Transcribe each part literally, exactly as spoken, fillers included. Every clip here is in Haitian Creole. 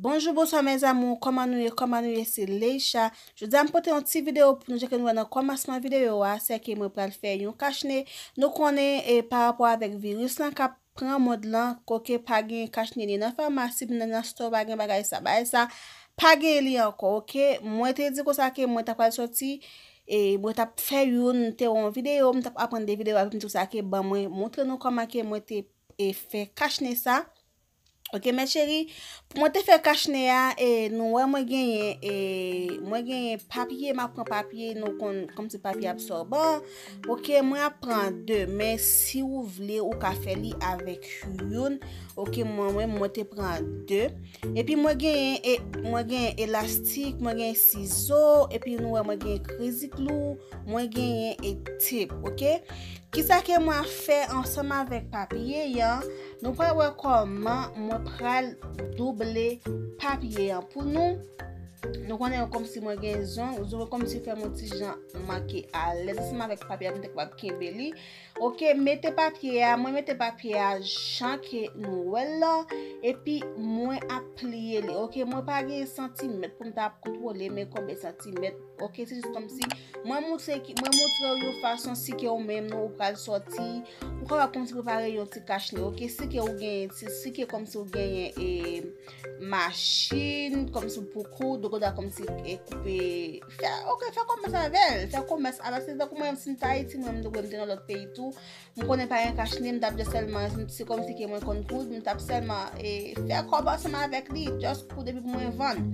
Bonjou, bonswa mes amours, kòman nou ye, kòman nou ye, se Leisha. Jodi a m pote yon ti videyo pou nou, jan ke nou wè nan kòmansman videyo a, se ke mwen pral fè yon kachne. Nou konnen, e, pa rapò avèk viris lan k ap pran mond lan, kote pa gen kachne ni nan famasi, ni nan store, pa gen bagay sa, bagay sa, pa gen li ankò, oke? Mwen te di konsa ke mwen ta pral sòti, e, mwen t ap fè youn, te yon videyo, m t ap aprann de videyo, epi m di konsa ke ban mwen montre nou kòman ke mwen te, e, fè kachne sa. Oke, mes chéries, pou mwen te fè kachne a, e, nou wè mwen genyen, e, mwen genyen papye, m ap pran papye, nou konn, kòmsi papye absòban. Oke, mwen ap pran de, men si ou vle, ou ka fè li avèk youn. Oke, mwen, mwen, mwen te pran de. Epi mwen genyen, e, mwen genyen elastik, mwen genyen sizo, epi nou wè mwen genyen krazy glue, mwen genyen e tep, oke? Kisa ke mwen ap fè ansanm avèk papye an? Nou pral wè kòman mwen pral double papye an pou nou. Nou konnen kòmsi mwen gen zong, zong kòmsi fè m yon ti jan manke alèz ansanm avèk papye a pou m te kapab kenbe li. Oke, mete papye a, mwen mete papye a jan ke nou wè l lan, epi mwen ap pliye li. Oke, mwen pa gen santimèt pou m ta ap kontwole, men konbyen santimèt. Oke, se jis kòmsi mwen moutre ki, mwen moutre w yon fason si ke ou menm nou ou pral sòti, ou kapab kòmsi prepare yon ti kachne. Oke, si ke ou genyen, si, si ke kòmsi ou genyen, e, machin, kòmsi pou koud, ou ka kòmsi, e, koupe, fè, oke, fè kòmès avè l, fè kòmès avè l. Se tankou mwen, si m t Ayiti, mwen, m te, mwen te nan lòt peyi tou, m konnen pa gen kachne, m t ap just sèlman, se kòmsi ke mwen konn koud, m t ap sèlman, e, fè kòb ansanm avèk li, just koud epi pou mwen vann.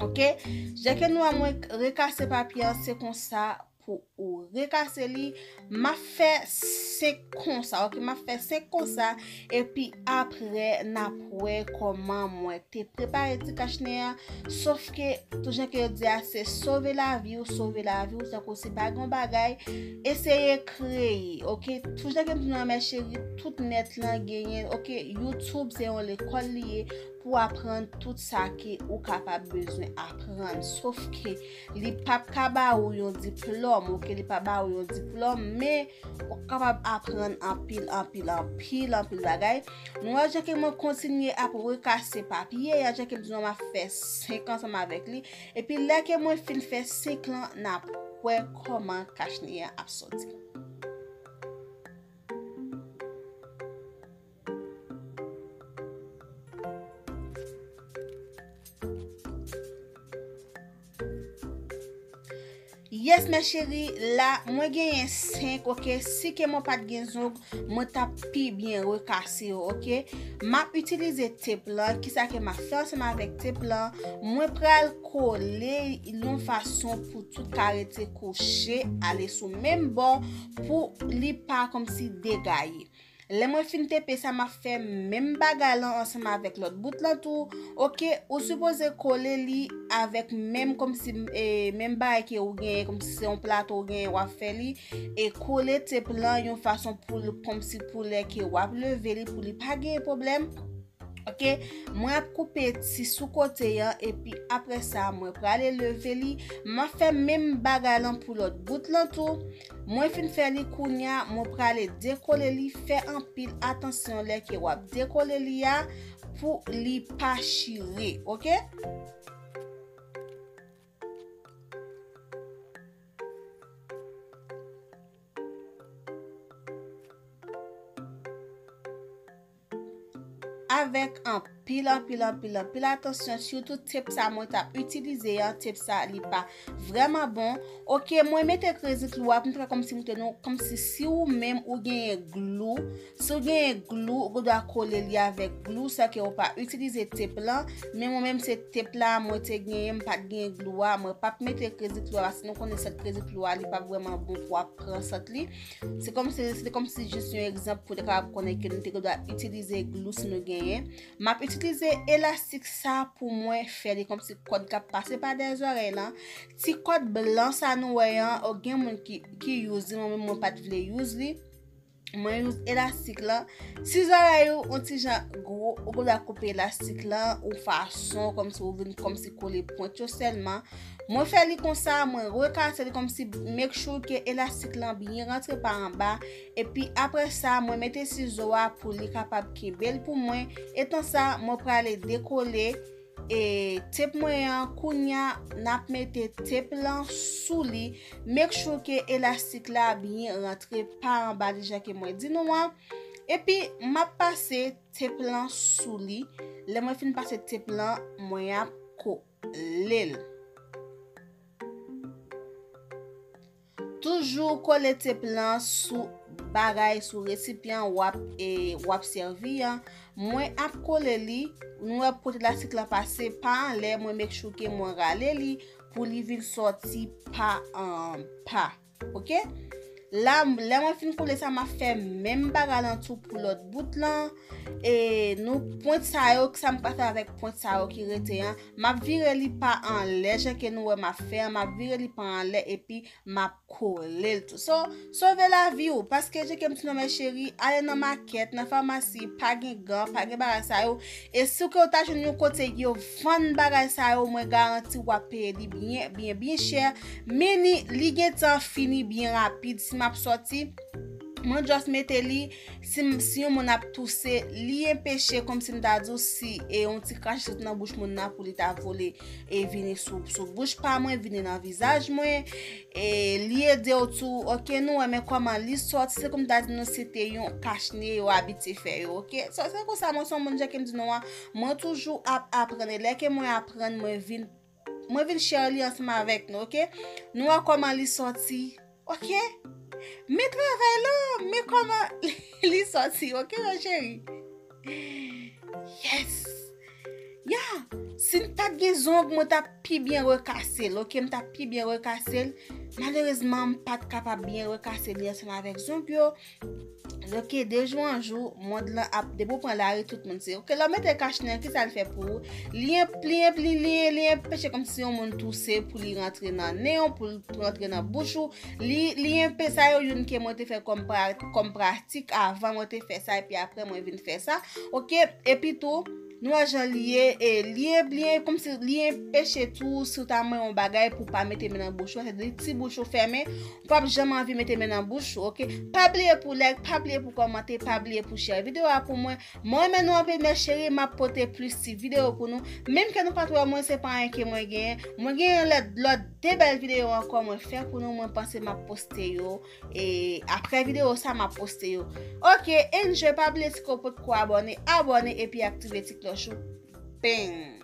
Oke? Jan ke nou wè mwen rekase papye an, se konsa pou ou rekase li. M ap fè senk konsa, oke? M ap fè senk konsa, epi apre, n ap wè kòman mwen te prepare ti kachne an. Sof ke, tou jan ke yo di a, se sove lavi w, sove lavi w, tankou si pa gen yon bagay, eseye kreye, oke? Tou jan ke m di nou an, mes chéries, tout nèt lan genyen, oke? YouTube se yon lekòl li ye pou aprann tout sa ke ou kapab bezwen aprann. Sof ke li p ap ka ba ou yon diplòm, oke? Li p ap ba ou yon diplòm, men ou kapab aprann anpil, anpil, anpil, anpil bagay. Nou wè jan ke mwen kontinye ap rekase papye a, jan ke m di nou m ap fè senk ansanm avèk li. Epi lè ke mwen fin fè senk lan, n ap wè kòman kachne an ap sòti. Yes, mes chéries, la, mwen genyen senk, oke? Si ke mwen pa t gen zong, mwen t ap pi byen rekase yo, oke? M ap itilize tep lan, kisa ke m ap fè ansanm avèk tep lan, mwen pral kole yon fason pou tout ka rete kouche, ale sou menm bò, pou li pa kòmsi degaye. Lè mwen fin tepe sa, m ap fè menm bagay lan ansanm avèk lòt bout lan tou. Oke, ou sipoze kole li avèk menm kòmsi, e, menm bagay ke ou genyen, kòmsi se yon plato ou genyen, w ap fè li. E kole tep lan yon fason pou l, kòmsi pou lè ke w ap leve li, pou li pa genyen pwoblèm. Oke, mwen ap koupe ti sou kote an, epi apre sa, mwen prale leve li. M ap fè menm bagay lan pou lòt bout lan tou. Mwen fin fè li kounya, mwen prale dekole li, fè anpil atansyon lè ke w ap dekole li a pou li pa chire, oke? Avèk anpil, anpil, anpil, anpil atansyon, sitou tep sa mwen t ap itilize an, tep sa li pa vrèman bon. Oke, mwen mete krazy glue a pou m te fè kòmsi moutre nou, kòmsi si ou menm ou genyen glou, si ou genyen glou, ou dwa kole li avèk glou, sa ke ou pa itilize tep lan, men mwen menm se tep la mwen te genyen, m pa t genyen glou a, mwen p ap mete krazy glue a, paske nou konnen sant krazy glue a, li p ap vrèman bon pou w ap pran sant li. Se kòmsi, se te kòmsi jis yon egzanp pou te kapab konnen ke nou te dwa itilize glou si nou genyen. M ap itilize elastik sa pou mwen fè li kòmsi kòd k ap pase pa dèyè zòrèy lan. Ti kòd blan sa nou wè an, o, gen moun ki, ki use li, mwen menm mwen pa t vle use li. Mwen use elastik lan. Si zòrèy ou yon ti jan gwo, ou dwa koupe elastik lan yon fason kòmsi ou vin kòmsi kole pwent yo sèlman. Mwen fè li konsa, mwen rekase li kòmsi make sure ke elastik lan byen rantre pa anba. Epi apre sa, mwen mete sizo a pou li kapab kenbe l pou mwen. Etan sa, mwen prale dekole e, tep mwen an, kounya n ap mete tep lan sou li. Make sure ke elastik la byen rantre pa anba li, jan ke mwen di nou an. Epi, m ap pase tep lan sou li. Lè mwen fin pase tep lan, mwen ap kole l. Toujou kole tep lan sou bagay, sou resipyan w ap, e, w ap sèvi an. Mwen ap kole li, nou wè kote elastik lan pase, pa anlè, mwen make sure ke mwen rale li pou li vin sòti pa anba. Oke? La, lè mwen fin kole sa, m ap fè menm bagay lan tou pou lòt bout lan. E nou pwent sa yo, sa m pral fè avèk pwent sa yo ki rete an, m ap vire li pa anlè, jan ke nou wè m ap fè an, m ap vire li pa anlè, epi m ap kole l tou. So, sove lavi w, paske jan ke m di nou, mè cheri, ale nan makèt, nan famasi, pa gen gan, pa gen bagay sa yo. E si w ke w ta jwenn yon kote yo vann bagay sa yo, mwen garanti w ap peye li byen, byen, byen chè. Men li, li gentan fini byen rapid. Si m ap sòti, mwen just mete li, si, m- si yon moun ap touse, li enpeche, kòmsi m ta di w, si e yon ti krache sot nan bouch moun nan pou li ta vole e vini sou, sou bouch pa mwen, vini nan vizaj mwen, e li ede w tou, oke, nou wè, men kòman li sòti, se kòm ta di nou se te yon kachne yo abitye fè yo, oke? So, se konsa, mwen se yon moun, jan ke m di nou an, mwen toujou ap aprann, e lè ke mwen aprann, mwen vin, mwen vin share li ansanm avèk nou, oke? Nou wè kòman li sòti, oke? Men travay la, men kòman li sòti, oke, mè cheri? Yes! Ya, si m pa t gen zong, mwen t ap pi byen rekase l, oke? M t ap pi byen rekase l. Malerezman, m pa t kapab byen rekase li ansanm avèk zong yo. Oke, de jou an jou, mond lan ap, depi w pran lari, tout moun se, oke, lè w mete kachnen an, kisa l fè pou ou? Li enp-, li enp-, li, li, li enpeche kòmsi yon moun touse pou li rantre nan nen w, pou l rantre nan bouch ou. Li, li enpe-, sa yo youn ke mwen te fè kòm pra-, kòm pratik avan, mwen te fè sa, epi apre mwen vin fè sa. Oke, epi tou, nou wè jan li ye, e li, li kòmsi li enpeche tou, si w ta manyen yon bagay pou w pa mete men nan bouch ou, se li ti bouch ou fèmen, ou p ap janm anvi mete men nan bouch ou, oke? Pa bliye pou like, pa bliye pou kòmante, pa bliye pou share videyo a pou mwen. Mwen renmen nou anpil, mè cheri, m ap pote plis ti videyo pou nou. Menm ke nou pa t wè mwen, se pa anyen ke mwen genyen. Mwen genyen lòt, lòt de bèl videyo ankò mwen fè pou nou, mwen panse m ap poste yo. E apre videyo sa, m ap poste yo. Oke, enjoy, pa bliye si ke w potko abòne, abòne epi aktive ti klòch ou. Peng!